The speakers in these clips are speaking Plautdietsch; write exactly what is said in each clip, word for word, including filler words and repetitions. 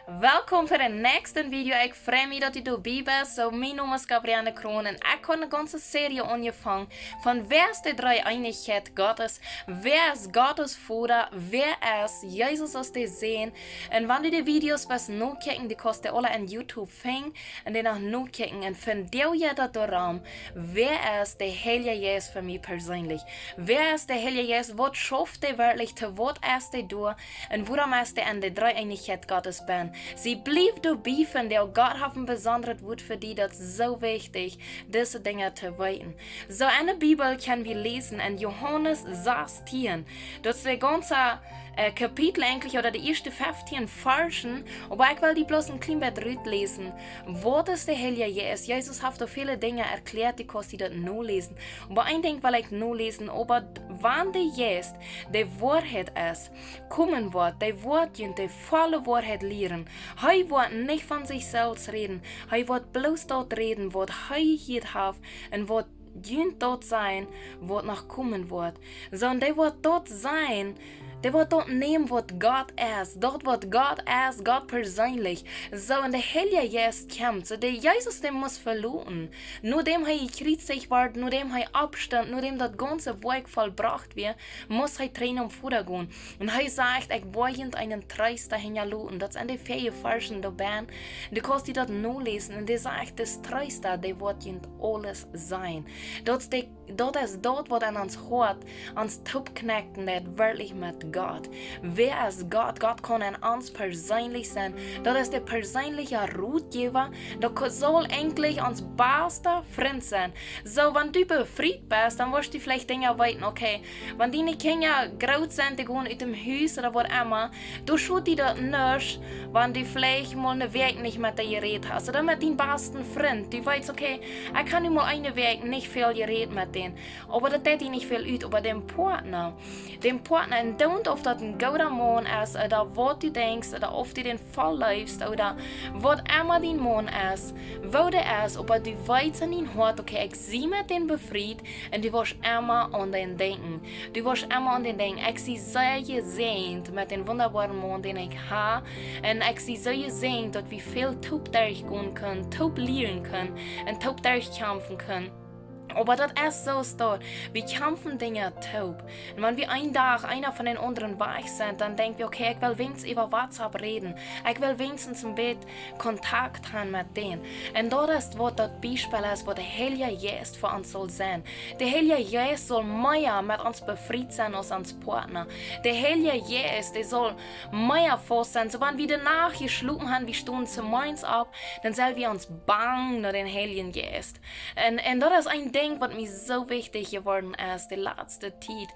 Welkom fa daut näakjste Video. Ekj frei mie, daut du doabie best. Soo, mien Nomen es Gabrielle Kroon un ekj hab eene gaunze Serie aunjefongen von wäa es de Dreeeenichkjeit Gottes, wäa es Gott de Voda, wäa es Jesus aus de Sän. Un wan du de Videos west nokjikjen, du kaust dee aule opp YouTube finjen un dee noch nokjikjen. Un vondoag jeit daut doaromm, wäa es de Heilje Jeist fa mie perseenlich? Wäa es de Heilje Jeist? Waut schauft dee werkjlich? To waut es dee doa? Un wuarom es dee en de Dreeeenichkjeit Gottes bennen? Sie blift doabie, von dee Gott haft een besondret Wuat fa die, daut es soo wichtich, dise Dinja to weeten. Soo en de Bibel kjenn wie läsen en Johanes sastieen, daut es de gaunze, äh, Kapitel eejentlich, ooda de ieeschte feftieen Varschen, oba ekj well die bloos een kjlien bät rutläsen. Waut es de Heilje Jeist? Jesus haft doa väle Dinja erkjläat, du kaust die daut noläsen. Oba een Dinkj well ekj noläsen, oba wan de Jeist de Woarheit es, komen woat, dee woat junt de volle Woarheit lieren. Hee woat nich von sikj selfst räden, hee woat bloos daut räden, waut hee jehieet haft un waut junt daut sajen, waut noch komen woat. Soo, un dee woat daut sajen, dee woat daut nämen, waut Gott es, daut waut Gott es, Gott perseenlich. Soo, un de Heilje Jeist kjemt. Soo, de Jesus, dee must veloten. Nodäm hee jekjriezicht wort, nodäm hee oppstunt, nodäm daut gaunze Woakj vollbrocht wia, must hee trigj nom Voda gonen. Un hee sajcht: "Ekj woa junt eenen Treesta hinjaloten." Daut es en de väaje Varschen doa bennen. Du kaust die daut noläsen. Un dee sajcht: "De Treesta, dee woat junt aules sajen." Daut es de, daut es daut, waut en ons Hoat ons toopkjnekjen deit werkjlich met Gott. Wäa es Gott? Gott kaun en ons perseenlich sennen. Daut es de perseenliche Rotjäwa. Daut ko-, saul eejentlich ons basta Frint sennen. Soo, wan du befriet best, dan woascht du veleicht Dinja weeten, okay, wan diene Kjinja groot sent, dee gonen ut däm Hus ooda waut emma, dan schot die daut nuscht, wan du veleicht mol eene Wäakj nich met dee jerät hast. Ooda met dienen basten Frint. Du weetst, okay, ekj hab nu mol eene Wäakj nich väl jerät met dän. Oba daut deit die nich väl ut, oba däm Partna, däm Partna, un daut, auf daut een gooda Maun es, ooda waut du denkjst, ooda auf du dän veloofst, ooda waut emma dien Maun es, woo dee es, oba du weetst en dien Hoat, okay, ekj sie met dän befriet, un du woascht emma aun dän denkjen. Du woascht emma aun dän denkjen. Ekj sie sea jesäajent met dän wundaboaren Maun, dän ekj hab. Un ekj sie soo jesäajent, daut wie väl toop derchgonen kjennen, toop lieren kjennen un toop derchkjamfen kjennen. Oba daut es soo, daut wie kjamfen Dinja toop. Un wan wie een Dach eena von dän aundren wajch sent, dan denkj wie, okay, ekj well weens äwa WhatsApp räden. Ekj well weens een bät Kontakt haben met dän. Un daut es waut daut Biespel es, waut de Heilje Jeist fa ons saul sennen. De Heilje Jeist saul mea met ons befriet sennen aus ons Partna. De Heilje Jeist, dee saul mea faust sennen. Soo, wan wie de Nacht jeschlopen haben, wie stonen zemorjes opp, dan sent wie ons bang no dän Heiljen Jeist. Un, un daut es een Dinkj, waut mie soo wichtich jeworden es de latste Tiet.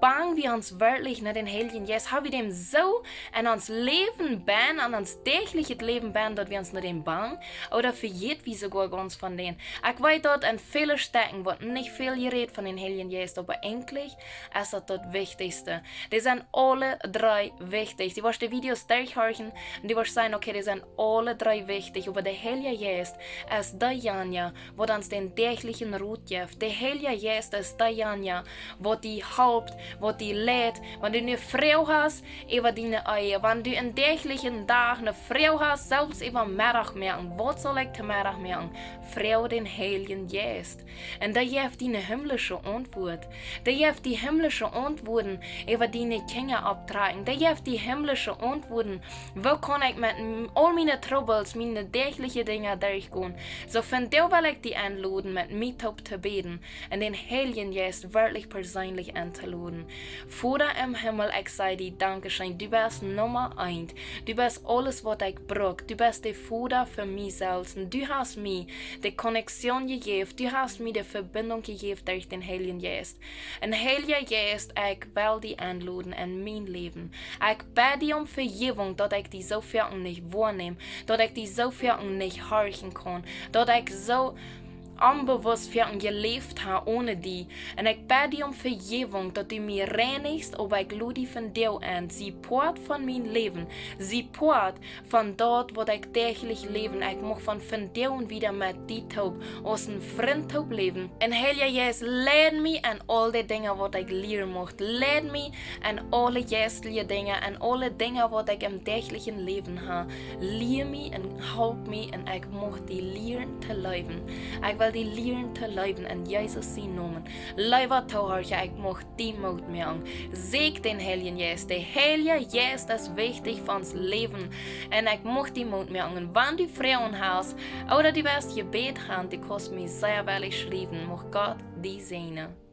Bang wie ons werkjlich no dän Heiljen Jeist? Hab wie däm soo en ons Läwen bennen, en ons däachlichet Läwen bennen, daut wie ons no däm bangen? Ooda vejäten wie soogoa gaunz von dän? Ekj weet, daut en väle Stekjen woat nich väl jerät von dän Heiljen Jeist, oba eejentlich es daut daut Wichtichste. Dee sent aule dree wichtich. Du woascht de Videos derchhorchen un du woascht seenen, okay, dee sent aule dree wichtich, oba de Heilje Jeist es deejanja, waut ons dän däachlichen Rot jeft. De Heilje Jeist es deejanja, waut die halpt, waut die leit. Wan du eene Froag hast äwa diene Ehe, wan du een däachlichen Dach eene Froag hast, selfst äwa Meddach moaken, waut saul ekj to Meddach moaken? Froag dän Heiljen Jeist. Un dee jeft die eene himlische Auntwuat. Dee jeft die himlische Auntwuaten äwa diene Kjinja opptrakjen. Dee jeft die himlische Auntwuaten, woo kaun ekj met m-, aul miene Trubbels, miene däachliche Dinja derchgonen? Soo, vondoag well ekj die enloden, met mie toop to bäden un dän Heiljen Jeist werkjlich perseenlich entoloden. Voda em Himmel, ekj saj die Dankscheen. Du best Numma eent. Du best aules, waut ekj bruck. Du best de Voda fa mie selfst. Un du hast mie de Connection jejäft. Du hast mie de Vebinjunk jejäft derch dän Heiljen Jeist. Un Heilja Jeist, ekj well die enloden en mien Läwen. Ekj bäd die om Vejäwunk, daut ekj die soo foaken nich woanäm, daut ekj die soo foaken nich horchen kaun, daut ekj soo onbewusst fa un jeläft ha one die. Un ekj bäd die om Vejäwunk, daut du mie reinichst, oba ekj lod die vondoag en. Sie Poat von mien Läwen. Sie Poat von daut, waut ekj däachlich läwen. Ekj mucht von vondoag wieda met die toop, aus een Frint toop läwen. Un Heilja Jeist, leid mie en aul de Dinja, waut ekj lieren mucht. Leid mie en aule jeistelje Dinja, en aule Dinja, waut ekj em däachlichen Läwen ha. Lia mie un halp mie un ekj mucht die lieren to leewen. Ekj well die lieren to leewen en Jesus sien Nomen. Leewa Tohorcha, ekj mucht die Moot moaken. Sieekj dän Heiljen Jeist. De Heilja Jeist es wichtich fa ons Läwen. Un ekj mucht die Moot moaken. Un wan du Froagen hast, ooda du west Jebäd han, du kaust mie sea woll schriewen. Mucht Gott die säajnen.